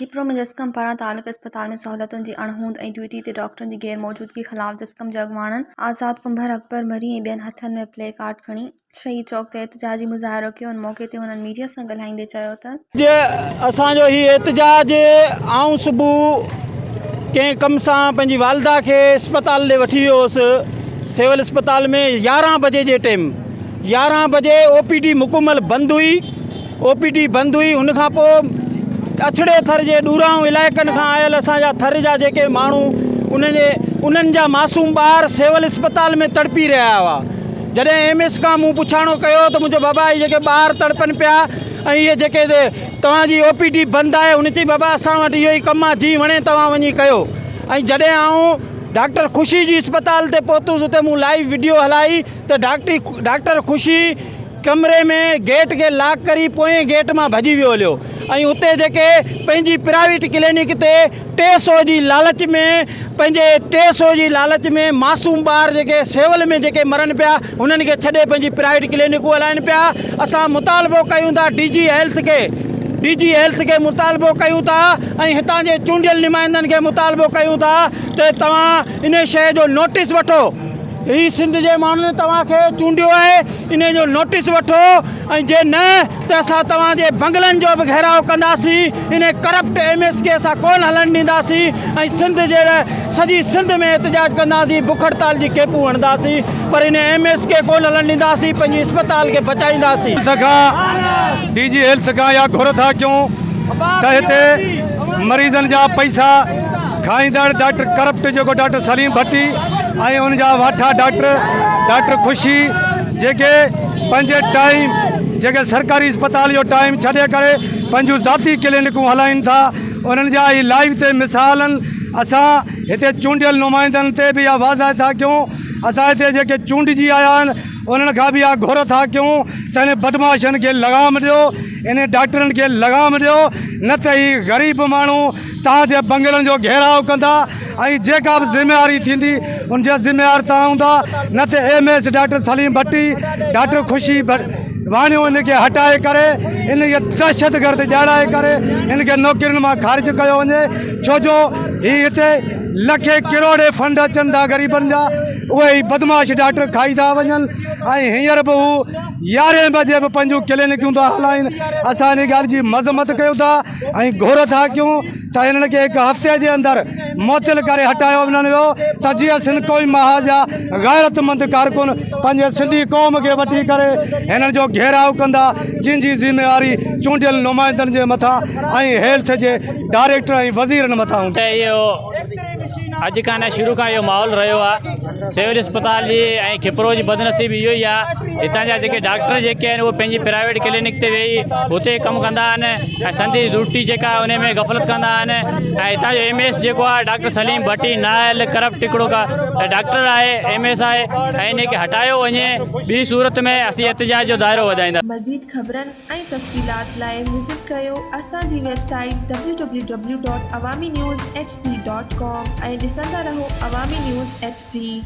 کپرو ۾ جسقم پاران تعلقه اسپتال ۾ سهولتن جي اڻهوند ۽ ڊيوٽي تي ڊاڪٽرن جي غير موجودگي خلاف جسقم جي اڳواڻن آزاد ڪنڀر، اڪبر مري ۽ ٻين هٿن ۾ پلي ڪارڊ کڻي شهيد چوڪ تي احتجاجي مظاهرو ڪيو ان موقعي تي هنن ميڊيا سان ڳالهائيندي چيو ته. اڄ اسان جو هي احتجاج آئون صبح ڪنهن ڪم سان پنهنجي والده کي اسپتال ڏي وٺي ويو هوس سول اسپتال ۾ يارهن بجي جي ٽيم يارهن بجي او پي ڊي مڪمل بند هئي او پي ڊي بند هئي ان کان پوء اڇڙي ٿر جي ڏورانهن علائقن کان آيل اسان جا ٿر جا جيڪي ماڻهو انهن جي انهن جا معصوم ٻار سول اسپتال ۾ تڙپي رهيا هئا جڏهن ايم ايس کان مون پڇاڻو ڪيو ته منهنجو بابا هي جيڪي ٻار تڙپن پيا ۽ اهي جيڪي توهان جي او پي ڊي بند آهي هن چئي بابا اسان وٽ اهو ئي ڪم آهي جي وڻي توهان وڃي ڪيو ۽ جڏهن آئون ڊاڪٽر خوشي جي اسپتال تي پهتس اتي مون لائيو وڊيو هلائي ته ڊاڪٽري ڊاڪٽر خوشي ڪمري ۾ گيٽ کي لاڪ ڪري پوئين گيٽ مان ڀڄي ويو هليو ۽ اتي جيڪي پنهنجي پرائيويٽ ڪلينڪ تي 300 جي لالچ ۾ پنهنجي 300 جي لالچ ۾ معصوم ٻار جيڪي سول ۾ جيڪي مرن پيا انهن کي ڇڏي پنهنجي پرائيويٽ ڪلينڪون هلائن پيا اسان مطالبو ڪيون ٿا ڊي جي هيلٿ کي ڊي جي هيلٿ کي مطالبو ڪيون ٿا ۽ هتان جي چونڊيل نمائندن کي مطالبو ڪيون ٿا ته توهان ان شيء جو نوٽيس وٺو هي سنڌ جي ماڻهن توهان کي چونڊيو آهي انهي جو نوٽيس وٺو ۽ جي نه ته اسان توهان جي بنگلن جو به گهيراء ڪنداسين انهي ڪرپٽ ايم ايس کي اسان ڪونه هلڻ ڏينداسين ۽ سنڌ جي سڄي سنڌ ۾ احتجاج ڪنداسين بک هڙتال جي ڪيپون هڻنداسين پر انهي ايم ايس کي ڪونه هلڻ ڏينداسين پنهنجي اسپتال کي بچائينداسين. کان ڊي جي هيلٿ کان اها گهر ٿا ڪيون ته هتي مريضن جا پئسا کائيندڙ ڊاڪٽر ڪرپٽ جيڪو ڊاڪٽر سليم ڀٽي ۽ ان جا واٺا ڊاڪٽر ڊاڪٽر خوشي جيڪي پنهنجي ٽائيم جيڪي سرڪاري اسپتال جو ٽائيم ڇڏي ڪري پنهنجون ذاتي ڪلينڪون هلائين ٿا انهن جا هي لائيو تي مثال آهن اسان هتي چونڊيل نمائندن تي به اها واضح ٿا ڪيون اسان هتي جيڪي چونڊجي آيا آهن انهن کان به اها گهر ٿا ڪيون ته انهن بدمعاشن کي لغام ڏيو انهن ڊاڪٽرن کي لغام ڏيو نه ته هي غريب ماڻهو توهان جي بنگلن جو گهيراء ڪندا ۽ جيڪا به ذميواري ٿيندي ان جا ذميوار توهان هوندا نه ته M S doctor Saleem Bhatti doctor Khushi واڻيو ان کي هٽائي ڪري ان کي دهشتگرد ڄاڻائي ڪري ان کي نوڪرين مان خارج ڪيو وڃي ڇو جو هي هتي لکين ڪروڙين فنڊ اچن ٿا غريبن جا اهي هي بدمعاش ڊاڪٽر کائي ٿا وڃن ۽ هينئر به هو يارهين بجي به پنهنجون ڪلينڪون ٿا هلائين اسان ان ڳالهه جي مذمت ڪيون ٿا ۽ گهر ٿا ڪيون ته هنن کي هڪ هفتي جي اندر معطل ڪري هٽايو وڃيو ته جيئن سنڌ قومي محاذ جا غيرتمند ڪارڪن پنهنجي سنڌي قوم کي وٺي ڪري هنن جو گهيراء ڪندا جن جي ذميواري چونڊيل نمائندن جي مٿان ۽ هيلٿ جي ڊائريڪٽر ۽ وزيرن مٿان هوندي. ته اهو اڄ کان نه شروع کان اهو ماحول رهيو آهي سول اسپتال جي ۽ کپرو جي بدنصيبي اهو ئي آهي هتان جا جيڪي ڊاڪٽر جيڪي آهن اهي پنهنجي پرائيويٽ ڪلينڪ تي ويهي اتي ڪم ڪندا آهن ۽ سندي ڊيوٽي جيڪا آهي ان ۾ غفلت ڪندا آهن ۽ هتان جو ايم ايس جيڪو آهي ڊاڪٽر سليم ڀٽي نااهل ڪرپٽ هڪڙو ڊاڪٽر آهي ايم ايس آهي ۽ ان کي هٽايو وڃي ٻي صورت ۾ اسين احتجاج جو دائرو وڌائينداسين. مزيد خبرن ۽ تفصيلات لاء وزٽ ڪريو اسان جي website W W W dot Awami news H D dot com ۽ ڏسندا رهو عوامي نيوز ايڇ ڊي.